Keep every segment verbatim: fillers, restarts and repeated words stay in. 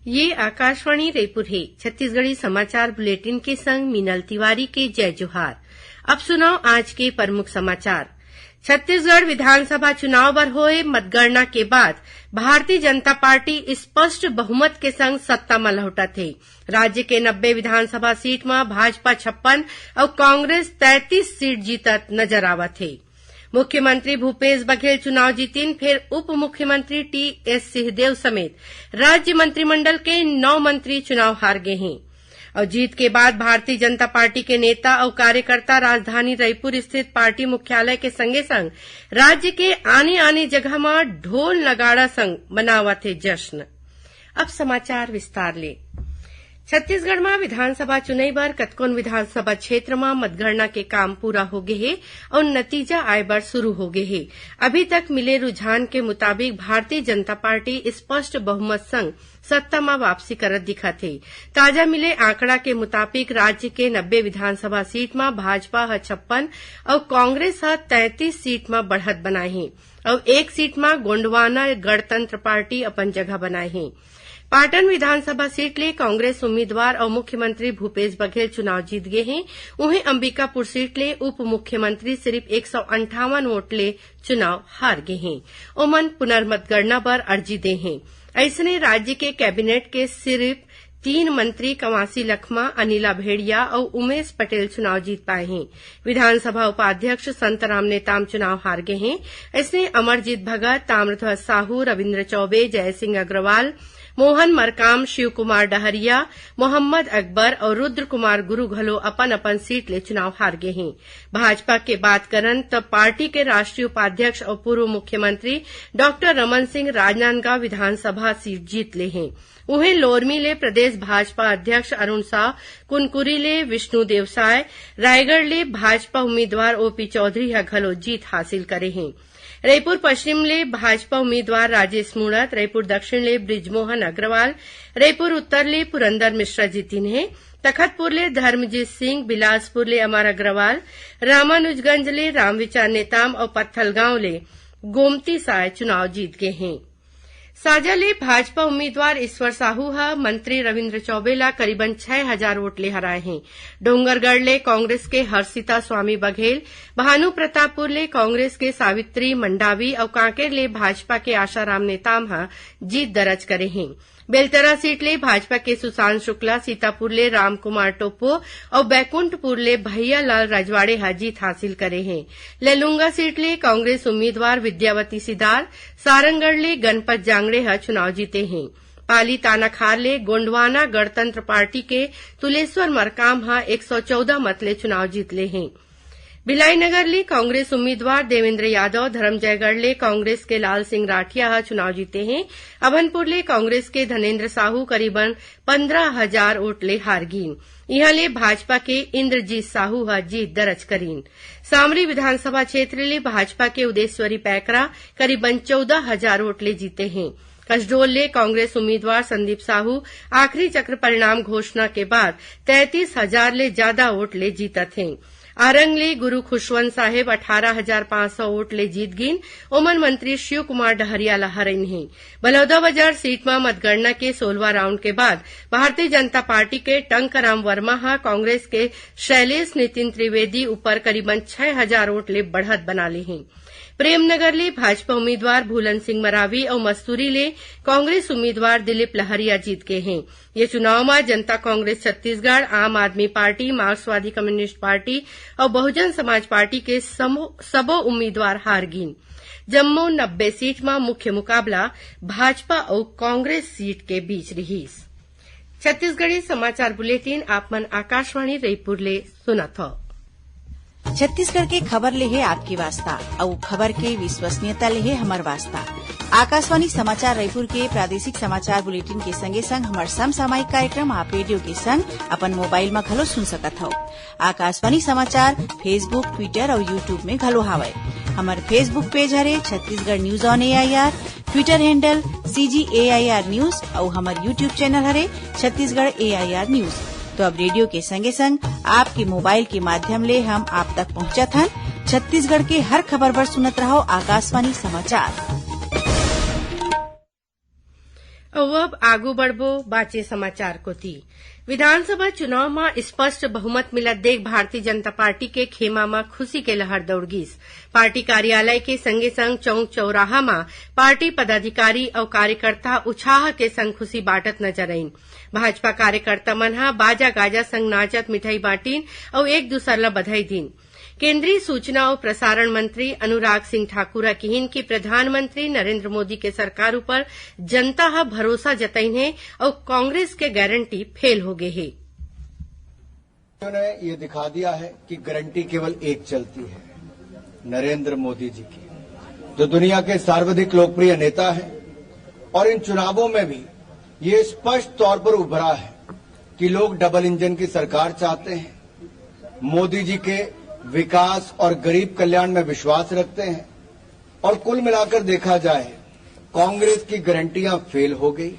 ये आकाशवाणी रायपुर हे। छत्तीसगढ़ी समाचार बुलेटिन के संग मीनल तिवारी के जय जोहार। अब सुनव आज के प्रमुख समाचार। छत्तीसगढ़ विधानसभा चुनाव बर होए मतगणना के बाद भारतीय जनता पार्टी स्पष्ट बहुमत के संग सत्ता म लहुटत हे। राज्य के नब्बे विधानसभा सीट म भाजपा छप्पन अउ कांग्रेस तैंतीस सीट जीतत नजर आवत हे। मुख्यमंत्री भूपेश बघेल चुनाव जीतिन, फेर उप मुख्यमंत्री टी एस सिंहदेव समेत राज्य मंत्रिमंडल के नौ मंत्री चुनाव हार गे हें। अउ जीत के बाद भारतीय जनता पार्टी के नेता अउ कार्यकर्ता राजधानी रायपुर स्थित पार्टी मुख्यालय के संगे संग राज्य के आने-आने जगह म ढोल नगाड़ा संग मनावत हे जश्न। अब समाचार विस्तार ले। छत्तीसगढ़ म विधानसभा चुनई बर कतकोन विधानसभा क्षेत्र म मतगणना के काम पूरा होगे हे अउ नतीजा आए बर शुरू होगे हे। अभी तक मिले रुझान के मुताबिक भारतीय जनता पार्टी स्पष्ट बहुमत संग सत्ता म वापसी करत दिखत हे। ताजा मिले आंकड़ा के मुताबिक राज्य के नब्बे विधानसभा सीट म भाजपा ह छप्पन अउ कांग्रेस ह तैंतीस सीट म बढ़त बनाए हे अउ एक सीट म गोंडवाना गणतंत्र पार्टी अपन जगह बनाए हे। पाटन विधानसभा सीट ले कांग्रेस उम्मीदवार अउ मुख्यमंत्री भूपेश बघेल चुनाव जीत गे हें। उहें, अंबिकापुर सीट ले उप मुख्यमंत्री सिर्फ एक सौ अंठावन वोट ले चुनाव हार गे हें। ओमन पुनर्मतगणना बर अर्जी दे हें। अइसने, राज्य के कैबिनेट के सिर्फ तीन मंत्री कवासी लखमा, अनिला भेड़िया अउ उमेश पटेल चुनाव जीत पाए हें। विधानसभा उपाध्यक्ष संतराम नेताम चुनाव हार गे हें। अइसने, अमरजीत भगत, ताम्रध्वज साहू, रविंद्र चौबे, जयसिंह अग्रवाल, मोहन मरकाम, शिव कुमार डहरिया, मोहम्मद अकबर अउ रुद्र कुमार गुरु घलो अपन-अपन सीट ले चुनाव हार गे हें। भाजपा के बात करन, त पार्टी के राष्ट्रीय उपाध्यक्ष अउ पूर्व मुख्यमंत्री डॉक्टर रमन सिंह राजनांदगांव विधानसभा सीट जीत ले हें। उहें, लोरमी ले प्रदेश भाजपा अध्यक्ष अरुण साव, कुनकुरी ले विष्णु देव साय, रायगढ़ ले भाजपा उम्मीदवार ओपी चौधरी ह घलो जीत हासिल करे हें। रईपुर पश्चिम ले भाजपा उम्मीदवार राजेश मूणत, रईपुर दक्षिण ले बृजमोहन अग्रवाल, रईपुर उत्तर ले पुरंदर मिश्रा जीतिन हे, तखतपुर ले धर्मजीत सिंह, बिलासपुर ले अमर अग्रवाल, रामानुजगंज ले रामविचार नेताम अउ पत्थलगांव ले गोमती साय चुनाव जीत गे हें। साजा ले भाजपा उम्मीदवार ईश्वर साहू ह मंत्री रविंद्र चौबे ला करीबन छह हजार वोट ले हराए हें। डोंगरगढ़ ले कांग्रेस के हर्षिता स्वामी बघेल, भानु प्रतापपुर ले कांग्रेस के सावित्री मंडावी अउ कांकेर ले भाजपा के आशाराम नेताम ह जीत दरज करे हें। बेलतरा सीट ले भाजपा के सुशांत शुक्ला, सीतापुर ले रामकुमार टोप्पो अउ बैकुंठपुर ले भैयालाल रजवाड़े ह जीत हासिल करे हें। लेलुंगा सीट ले कांग्रेस उम्मीदवार विद्यावती सिद्धार्थ, सारंगढ़ ले गणपत जांगड़े ह चुनाव जीते हें। पाली तानाखार ले गोंडवाना गणतंत्र पार्टी के तुलेश्वर मरकाम ह एक सौ चौदह मत ले चुनाव जीत ले हें। भिलाई नगर ले कांग्रेस उम्मीदवार देवेंद्र यादव, धरमजयगढ़ ले कांग्रेस के लाल सिंह राठिया ह चुनाव जीते हें। अभनपुर ले कांग्रेस के धनेंद्र साहू करीबन पंद्रह हजार वोट ले हार गीन। इहां ले भाजपा के इंद्रजीत साहू ह जीत दरज करीन। सामरी विधानसभा क्षेत्र ले भाजपा के उदेश्वरी पैकरा करीबन चौदह हजार वोट ले जीते हें। कसडोल ले कांग्रेस उम्मीदवार संदीप साहू आखिरी चक्र परिणाम घोषणा के बाद तैंतीस हजार ले जादा वोट ले जीतत हें। आरंग ले गुरु खुशवंत साहेब अठारह हजार पाँच सौ वोट ले जीत गीन। ओमन मंत्री शिव कुमार डहरिया ला हरइन हें। बलौदाबाजार सीट म मतगणना के सोलहवां राउंड के बाद भारतीय जनता पार्टी के टंकराम वर्मा ह कांग्रेस के शैलेश नितिन त्रिवेदी ऊपर करीबन छह हजार वोट ले बढ़त बना ले हें। प्रेमनगर ले भाजपा उम्मीदवार भूलन सिंह मरावी अउ मस्तूरी ले कांग्रेस उम्मीदवार दिलीप लहरिया जीत गे हें। ये चुनाव म जनता कांग्रेस छत्तीसगढ़, आम आदमी पार्टी, मार्क्सवादी कम्युनिस्ट पार्टी अउ बहुजन समाज पार्टी के समो-, सबो उम्मीदवार हार गीन। जम्मो नब्बे सीट म मुख्य मुकाबला भाजपा अउ कांग्रेस सीट के बीच रिहिस। छत्तीसगढ़ी समाचार बुलेटिन आप मन आकाशवाणी रईपुर ले सुनत हव। छत्तीसगढ़ के खबर ले हे आपके वास्ता, अउ खबर के विश्वसनीयता ले हे हमर वास्ता। आकाशवाणी समाचार रईपुर के प्रादेशिक समाचार बुलेटिन के संगे संग हमर समसामयिक कार्यक्रम आप रेडियो के संग अपन मोबाइल म घलो सुन सकत हव। आकाशवाणी समाचार Facebook, Twitter अउ YouTube में घलो हावय। हमर Facebook पेज हरे Chhattisgarh news on AIR, Twitter handle CG AIR news अउ हमर YouTube चैनल हरे छत्तीसगढ़ एआईआर न्यूज। तो अब रेडियो के संगे संग आपके मोबाइल के माध्यम ले हम आप तक पहुंचत हन। छत्तीसगढ़ के हर खबर बर सुनत रहव आकाशवाणी समाचार। अउ अब आगू बढ़बो बाचे समाचार कोति। विधानसभा चुनाव म स्पष्ट बहुमत मिलत देख भारतीय जनता पार्टी के खेमा म खुशी के लहर दौड़ गिस। पार्टी कार्यालय के संगे संग चौक चौराहा म पार्टी पदाधिकारी अउ कार्यकर्ता उछाह के संग खुशी बांटत नजर आइन। भाजपा कार्यकर्ता मन ह बाजा गाजा संग नाचत मिठाई बांटिन अउ एक दूसर ल बधाई दीन। केंद्रीय सूचना अउ प्रसारण मंत्री अनुराग सिंह ठाकुर ह किहिन कि प्रधानमंत्री नरेंद्र मोदी के सरकार ऊपर जनता ह भरोसा जतइन हे अउ कांग्रेस के गारंटी फेल हो गे हे। उन्होंने ये दिखा दिया है कि गारंटी केवल एक चलती है, नरेंद्र मोदी जी की, जो दुनिया के सर्वाधिक लोकप्रिय नेता हैं। और इन चुनावों में भी ये स्पष्ट तौर पर उभरा है कि लोग डबल इंजन की सरकार चाहते हैं, मोदी जी के विकास और गरीब कल्याण में विश्वास रखते हैं। और कुल मिलाकर देखा जाए, कांग्रेस की गारंटियां फेल हो गई।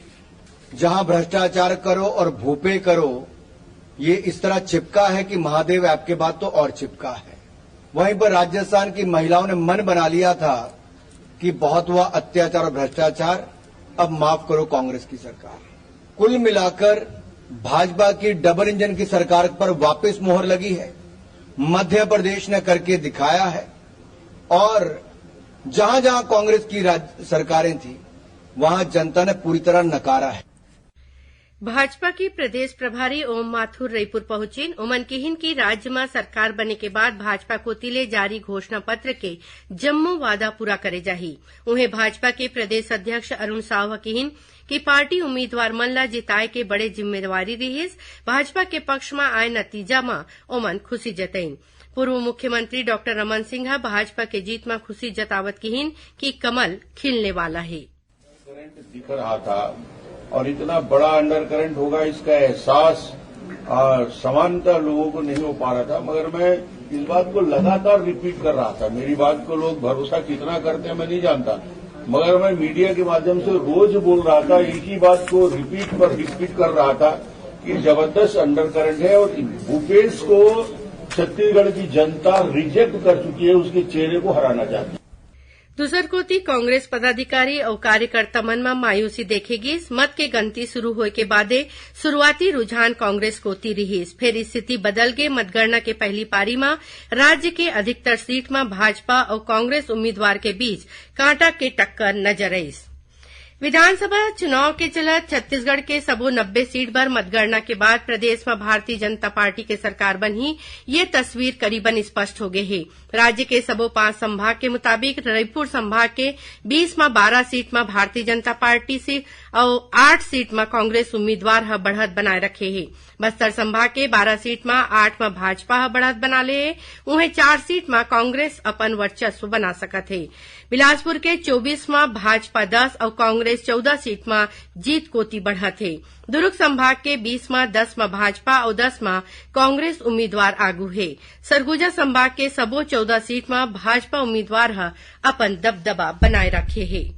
जहां भ्रष्टाचार करो और भूपे करो, ये इस तरह चिपका है कि महादेव ऐप के बाद तो और चिपका है। वहीं पर राजस्थान की महिलाओं ने मन बना लिया था कि बहुत हुआ अत्याचार और भ्रष्टाचार, अब माफ करो कांग्रेस की सरकार। कुल मिलाकर भाजपा की डबल इंजन की सरकार पर वापस मोहर लगी है। मध्य प्रदेश ने करके दिखाया है। और जहां जहां कांग्रेस की राज्य सरकारें थी, वहां जनता ने पूरी तरह नकारा है। भाजपा के प्रदेश प्रभारी ओम माथुर रईपुर पहुंचिन। ओमन किहिन कि राज्य म सरकार बने के बाद भाजपा कोति ले जारी घोषणा पत्र के जम्मो वादा पूरा करे जाही। उहें, भाजपा के प्रदेश अध्यक्ष अरुण साव ह किहिन कि पार्टी उम्मीदवार मन ल जिताए के बड़े जिम्मेवारी रिहिस। भाजपा के पक्ष म आए नतीजा म ओमन खुशी जतइन। पूर्व मुख्यमंत्री डॉक्टर रमन सिंह ह भाजपा के जीत म खुशी जतावत किहिन कि कमल खिलने वाला हे। करंट दिख रहा था और इतना बड़ा अंडर करंट होगा, इसका एहसास, आ, सामान्यतः लोगों को नहीं हो पा रहा था, मगर मैं इस बात को लगातार रिपीट कर रहा था। मेरी बात को लोग भरोसा कितना करते हैं, मैं नहीं जानता, मगर मैं मीडिया के माध्यम से रोज बोल रहा था, एक ही बात को रिपीट पर रिपीट कर रहा था कि जबरदस्त अंडर करंट है और भूपेश को छत्तीसगढ़ की जनता रिजेक्ट कर चुकी है, उसके चेहरे को हराना चाहती है। दूसर कोति, कांग्रेस पदाधिकारी अउ कार्यकर्ता मन म मायूसी देखे गिस। मत के गनती शुरू होए के बादे शुरुआती रुझान कांग्रेस कोति रिहिस, फेर स्थिति बदल गे। मतगणना के पहली पारी म राज्य के अधिकतर सीट म भाजपा अउ कांग्रेस उम्मीदवार के बीच कांटा के टक्कर नजर आइस। विधानसभा चुनाव के चलत छत्तीसगढ़ के सबो नब्बे सीट बर मतगणना के बाद प्रदेश म भारतीय जनता पार्टी के सरकार बनही, ये तस्वीर करीबन स्पष्ट हो गे हे। राज्य के सबो पांच संभाग के मुताबिक रईपुर संभाग के बीस म बारह सीट म भारतीय जनता पार्टी से अउ आठ सीट म कांग्रेस उम्मीदवार ह बढ़त बनाए रखे हे। बस्तर संभाग के बारह सीट म आठ म भाजपा ह बढ़त बना ले हे, उहें चार सीट म कांग्रेस अपन वर्चस्व बना सकत हे। बिलासपुर के चौबीस म भाजपा दस अउ कांग्रेस चौदह सीट म जीत कोति बढ़त हे। दुर्ग संभाग के बीस म दस म भाजपा अउ दस म कांग्रेस उम्मीदवार आगू हे। सरगुजा संभाग के सबो चौदह सीट म भाजपा उम्मीदवार ह अपन दबदबा बनाए रखे हे।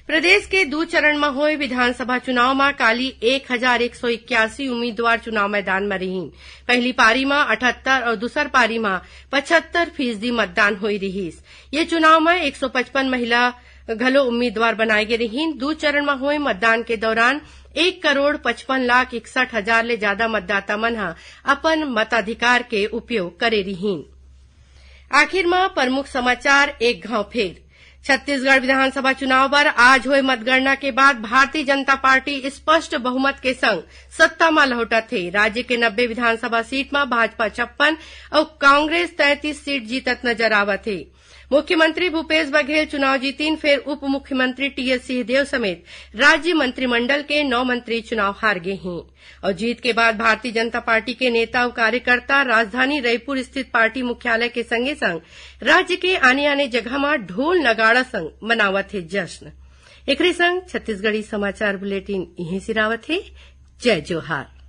प्रदेश के दू चरण म होए विधानसभा चुनाव म काली एक हजार एक सौ इक्यासी उम्मीदवार चुनाव मैदान म रिहिन। पहली पारी म अठहत्तर अउ दूसर पारी म पचहत्तर फीसदी मतदान होए रिहिस। ये चुनाव म एक सौ पचपन महिला घलो उम्मीदवार बनाए गे रिहिन। दू चरण म होए मतदान के दौरान एक करोड़ पचपन लाख इकसठ हजार ले ज्यादा मतदाता मन ह अपन मताधिकार के उपयोग करे रिहिन। आखिर म प्रमुख समाचार एक घाव फेर। छत्तीसगढ़ विधानसभा चुनाव बर आज होए मतगणना के बाद भारतीय जनता पार्टी स्पष्ट बहुमत के संग सत्ता म लहुटत हे। राज्य के नब्बे विधानसभा सीट म भाजपा छप्पन अउ कांग्रेस तैंतीस सीट जीतत नजर आवत हे। मुख्यमंत्री भूपेश बघेल चुनाव जीतिन, फेर उप मुख्यमंत्री टीएस सिंहदेव समेत राज्य मंत्रिमंडल के नौ मंत्री चुनाव हार गे हें। अउ जीत के बाद भारतीय जनता पार्टी के नेता अउ कार्यकर्ता राजधानी रईपुर स्थित पार्टी मुख्यालय के संगे संग राज्य के आने-आने जगह म ढोल नगाड़ा संग मनावत हे जश्न। एकरे संग छत्तीसगढ़ी समाचार बुलेटिन इहें सिरावत हे। जय जोहार।